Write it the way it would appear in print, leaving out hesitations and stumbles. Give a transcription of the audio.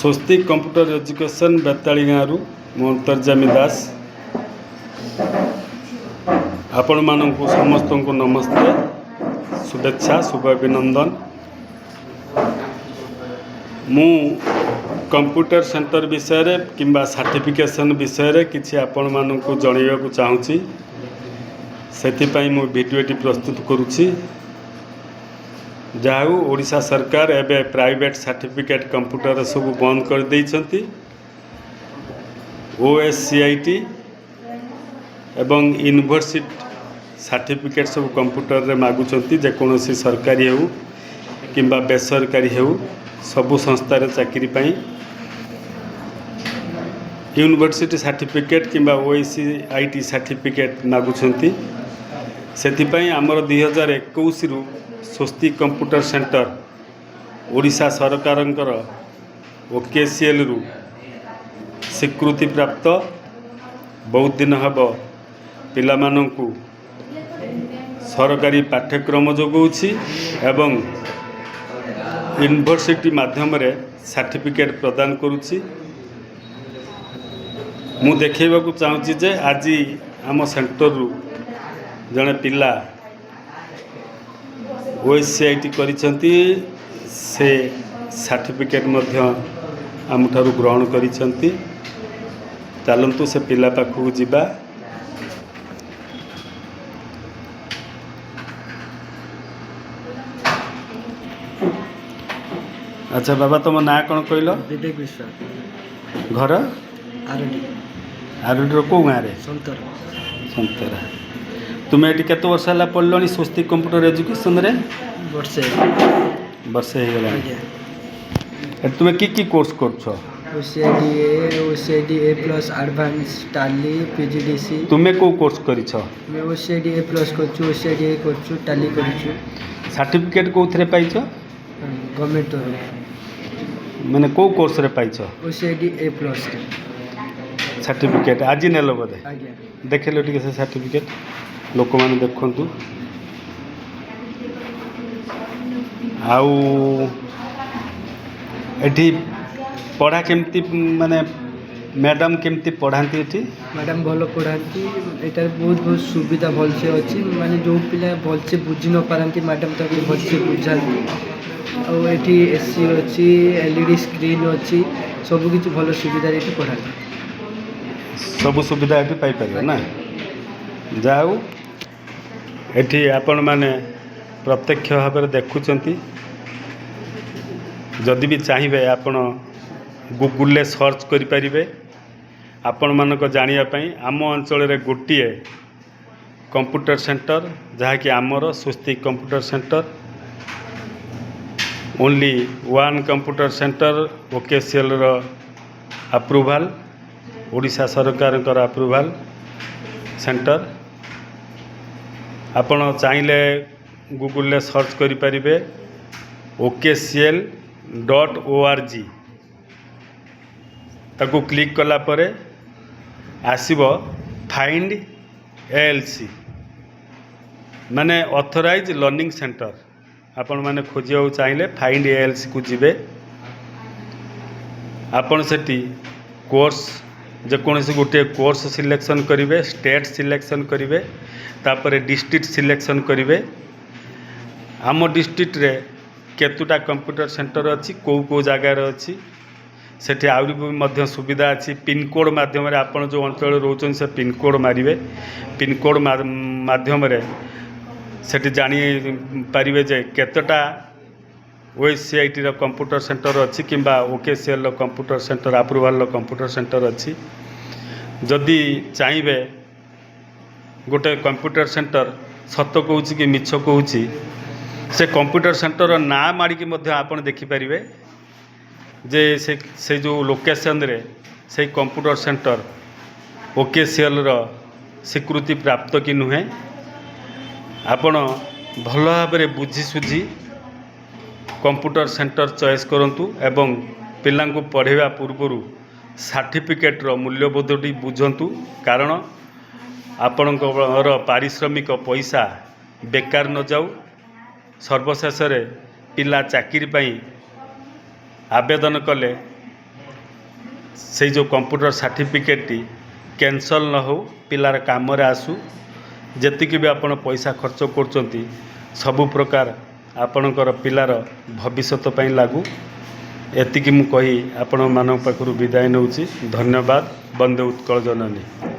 ସ୍ୱସ୍ତିକ computer education, Betali ଗାଁରୁ ମୁଁ ଅନ୍ତର୍ଯାମୀ ଦାସ। ଆପଣମାନଙ୍କୁ ସମସ୍ତଙ୍କୁ ନମସ୍ତେ, ଶୁଭେଚ୍ଛା, ଶୁଭ ଅଭିନନ୍ଦନ। ମୁଁ କମ୍ପ୍ୟୁଟର ସେଣ୍ଟର ବିଷୟରେ କିମ୍ବା ସାର୍ଟିଫିକେସନ୍ ବିଷୟରେ କିଛି ଆପଣମାନଙ୍କୁ ଜଣାଇବାକୁ ଚାହୁଁଛି। ସେଥିପାଇଁ ମୁଁ ଭିଡ଼ିଓଟି ପ୍ରସ୍ତୁତ କରୁଛି। ଯାହା ହେଉ, ଓଡ଼ିଶା ସରକାର ଏବେ ପ୍ରାଇଭେଟ୍ ସାର୍ଟିଫିକେଟ୍ କମ୍ପ୍ୟୁଟର ସବୁ ବନ୍ଦ କରିଦେଇଛନ୍ତି। ଓଏସସିଆଇଟି ଏବଂ ୟୁନିଭର୍ସିଟି ସାର୍ଟିଫିକେଟ୍ ସବୁ କମ୍ପ୍ୟୁଟରରେ ମାଗୁଛନ୍ତି। ଯେକୌଣସି ସରକାରୀ ହେଉ କିମ୍ବା ବେସରକାରୀ ହେଉ, ସବୁ ସଂସ୍ଥାରେ ଚାକିରି ପାଇଁ ୟୁନିଭର୍ସିଟି ସାର୍ଟିଫିକେଟ୍ କିମ୍ବା ଓଏସସିଆଇଟି ସାର୍ଟିଫିକେଟ୍ ମାଗୁଛନ୍ତି। ସେଥିପାଇଁ ଆମର 2021ରୁ ସ୍ୱସ୍ତିକ କମ୍ପ୍ୟୁଟର ସେଣ୍ଟର ଓଡ଼ିଶା ସରକାରଙ୍କର ଓକେସିଏଲ୍ରୁ ସ୍ୱୀକୃତିପ୍ରାପ୍ତ। ବହୁତ ଦିନ ହେବ ପିଲାମାନଙ୍କୁ ସରକାରୀ ପାଠ୍ୟକ୍ରମ ଯୋଗାଉଛି ଏବଂ ୟୁନିଭର୍ସିଟି ମାଧ୍ୟମରେ ସାର୍ଟିଫିକେଟ୍ ପ୍ରଦାନ କରୁଛି। ମୁଁ ଦେଖାଇବାକୁ ଚାହୁଁଛି ଯେ ଆଜି ଆମ ସେଣ୍ଟରରୁ ଜଣେ ପିଲା ଓଏସସିଆଇଟି କରିଛନ୍ତି। ସେ ସାର୍ଟିଫିକେଟ୍ ମଧ୍ୟ ଆମଠାରୁ ଗ୍ରହଣ କରିଛନ୍ତି। ଚାଲନ୍ତୁ, ସେ ପିଲା ପାଖକୁ ଯିବା। ଆଚ୍ଛା ବାବା, ତୁମ ନାଁ କ'ଣ କହିଲ? ବିବେକ ବିଶ୍ୱାଳ। ଘର? ଆରଡ଼ି। ଆରଡ଼ିର କେଉଁ ଗାଁରେ? ସନ୍ତର। ସନ୍ତରା। ତୁମେ ଏଠି କେତେ ବର୍ଷ ହେଲା ପଢ଼ିଲଣି ସ୍ୱସ୍ତିକ କମ୍ପ୍ୟୁଟର ଏଜୁକେସନରେ? ବର୍ଷେ। ବର୍ଷେ ହେଇଗଲାଣି? ଆଜ୍ଞା। ଏଠି ତୁମେ କି କି କୋର୍ସ କରୁଛ? OCID A, OCID A plus advance, Tally, PGDC. ତୁମେ କେଉଁ କୋର୍ସ କରିଛ? ଆମେ ଓସିଆଇଡି ଏ ପ୍ଲସ୍ କରୁଛୁ, ଓସିଆଇଡି ଏ କରୁଛୁ, ଟାଲି କରୁଛୁ। ସାର୍ଟିଫିକେଟ୍ କେଉଁଥିରେ ପାଇଛ? ଗଭର୍ଣ୍ଣମେଣ୍ଟ ତରଫରୁ। ମାନେ କେଉଁ କୋର୍ସରେ ପାଇଛ? ଓସିଆଇଡି ଏ ପ୍ଲସ୍ରେ। ସାର୍ଟିଫିକେଟ୍ ଆଜି ନେଲ ବୋଧେ? ଆଜ୍ଞା। ଦେଖିଲ ଟିକେ ସେ ସାର୍ଟିଫିକେଟ୍, ଲୋକମାନେ ଦେଖନ୍ତୁ। ଆଉ ଏଠି ପଢ଼ା କେମିତି, ମାନେ ମ୍ୟାଡ଼ାମ୍ କେମିତି ପଢ଼ାନ୍ତି ଏଠି? ମ୍ୟାଡ଼ାମ୍ ଭଲ ପଢ଼ାନ୍ତି। ଏଠାରେ ବହୁତ ବହୁତ ସୁବିଧା ଭଲସେ ଅଛି। ମାନେ ଯେଉଁ ପିଲା ଭଲସେ ବୁଝି ନ ପାରନ୍ତି, ମ୍ୟାଡ଼ାମ୍ ତାକୁ ଭଲସେ ବୁଝାନ୍ତି। ଆଉ ଏଠି ଏସି ଅଛି, ଏଲଇଡି ସ୍କ୍ରିନ୍ ଅଛି, ସବୁକିଛି ଭଲ ସୁବିଧାରେ ଏଠି ପଢ଼ାନ୍ତି। ସବୁ ସୁବିଧା ଏଠି ପାଇପାରିବ ନା? ଯାହା ହଉ, ଏଠି ଆପଣମାନେ ପ୍ରତ୍ୟକ୍ଷ ଭାବରେ ଦେଖୁଛନ୍ତି। ଯଦି ବି ଚାହିଁବେ, ଆପଣ ଗୁଗୁଲରେ ସର୍ଚ୍ଚ କରିପାରିବେ। ଆପଣମାନଙ୍କ ଜାଣିବା ପାଇଁ, ଆମ ଅଞ୍ଚଳରେ ଗୋଟିଏ କମ୍ପ୍ୟୁଟର ସେଣ୍ଟର, ଯାହାକି ଆମର ସ୍ୱସ୍ତିକ computer centre. Only one computer centre, ଓକେସିଏଲ୍ର approval, Odisha ସରକାରଙ୍କର ଆପ୍ରୁଭାଲ୍ ସେଣ୍ଟର। ଆପଣ ଚାହିଁଲେ ଗୁଗୁଲରେ ସର୍ଚ୍ଚ କରିପାରିବେ, OKCL.org। ତାକୁ କ୍ଲିକ୍ କଲା ପରେ ଆସିବ ଫାଇଣ୍ଡ ଏଏଲ୍ସି, ମାନେ ଅଥରାଇଜ୍ ଲର୍ଣ୍ଣିଂ ସେଣ୍ଟର। ଆପଣମାନେ ଖୋଜିବାକୁ ଚାହିଁଲେ ଫାଇଣ୍ଡ ଏଏଲ୍ସିକୁ ଯିବେ। ଆପଣ ସେଠି କୋର୍ସ, ଯେକୌଣସି ଗୋଟିଏ କୋର୍ସ ସିଲେକ୍ସନ୍ କରିବେ, ଷ୍ଟେଟ୍ ସିଲେକ୍ସନ୍ କରିବେ, ତାପରେ ଡିଷ୍ଟ୍ରିକ୍ଟ ସିଲେକ୍ସନ୍ କରିବେ। ଆମ ଡିଷ୍ଟ୍ରିକ୍ଟରେ କେତୁଟା କମ୍ପ୍ୟୁଟର ସେଣ୍ଟର ଅଛି, କେଉଁ କେଉଁ ଜାଗାରେ ଅଛି, ସେଠି ଆହୁରି ବି ମଧ୍ୟ ସୁବିଧା ଅଛି। ପିନ୍କୋଡ଼୍ ମାଧ୍ୟମରେ, ଆପଣ ଯେଉଁ ଅଞ୍ଚଳରେ ରହୁଛନ୍ତି, ସେ ପିନ୍କୋଡ଼୍ ମାରିବେ। ପିନ୍କୋଡ଼୍ ମାଧ୍ୟମରେ ସେଠି ଜାଣିପାରିବେ ଯେ କେତେଟା ଓଏସସିଆଇଟିର କମ୍ପ୍ୟୁଟର ସେଣ୍ଟର ଅଛି କିମ୍ବା ଓକେସିଏଲ୍ର କମ୍ପ୍ୟୁଟର ସେଣ୍ଟର, ଆପ୍ରୁଭାଲ୍ର କମ୍ପ୍ୟୁଟର ସେଣ୍ଟର ଅଛି। ଯଦି ଚାହିଁବେ, ଗୋଟେ କମ୍ପ୍ୟୁଟର ସେଣ୍ଟର ସତ କହୁଛି କି ମିଛ କହୁଛି, ସେ କମ୍ପ୍ୟୁଟର ସେଣ୍ଟରର ନାଁ ମାରିକି ମଧ୍ୟ ଆପଣ ଦେଖିପାରିବେ ଯେ ସେ ଯେଉଁ ଲୋକେସନରେ ସେଇ କମ୍ପ୍ୟୁଟର ସେଣ୍ଟର ଓକେସିଏଲ୍ର ସ୍ୱୀକୃତି ପ୍ରାପ୍ତ କି ନୁହେଁ। ଆପଣ ଭଲ ଭାବରେ ବୁଝି ସୁଝି କମ୍ପ୍ୟୁଟର ସେଣ୍ଟର ଚଏସ୍ କରନ୍ତୁ ଏବଂ ପିଲାଙ୍କୁ ପଢ଼ାଇବା ପୂର୍ବରୁ ସାର୍ଟିଫିକେଟ୍ର ମୂଲ୍ୟବୋଧଟି ବୁଝନ୍ତୁ, କାରଣ ଆପଣଙ୍କର ପାରିଶ୍ରମିକ ପଇସା ବେକାର ନଯାଉ। ସର୍ବଶେଷରେ ପିଲା ଚାକିରି ପାଇଁ ଆବେଦନ କଲେ ସେଇ ଯେଉଁ କମ୍ପ୍ୟୁଟର ସାର୍ଟିଫିକେଟ୍ଟି କ୍ୟାନସଲ୍ ନ ହେଉ, ପିଲାର କାମରେ ଆସୁ। ଯେତିକି ବି ଆପଣ ପଇସା ଖର୍ଚ୍ଚ କରୁଛନ୍ତି, ସବୁ ପ୍ରକାର ଆପଣଙ୍କର ପିଲାର ଭବିଷ୍ୟତ ପାଇଁ ଲାଗୁ। ଏତିକି ମୁଁ କହି ଆପଣମାନଙ୍କ ପାଖରୁ ବିଦାୟ ନେଉଛି। ଧନ୍ୟବାଦ। ବନ୍ଦେ ଉତ୍କଳ ଜନନୀ।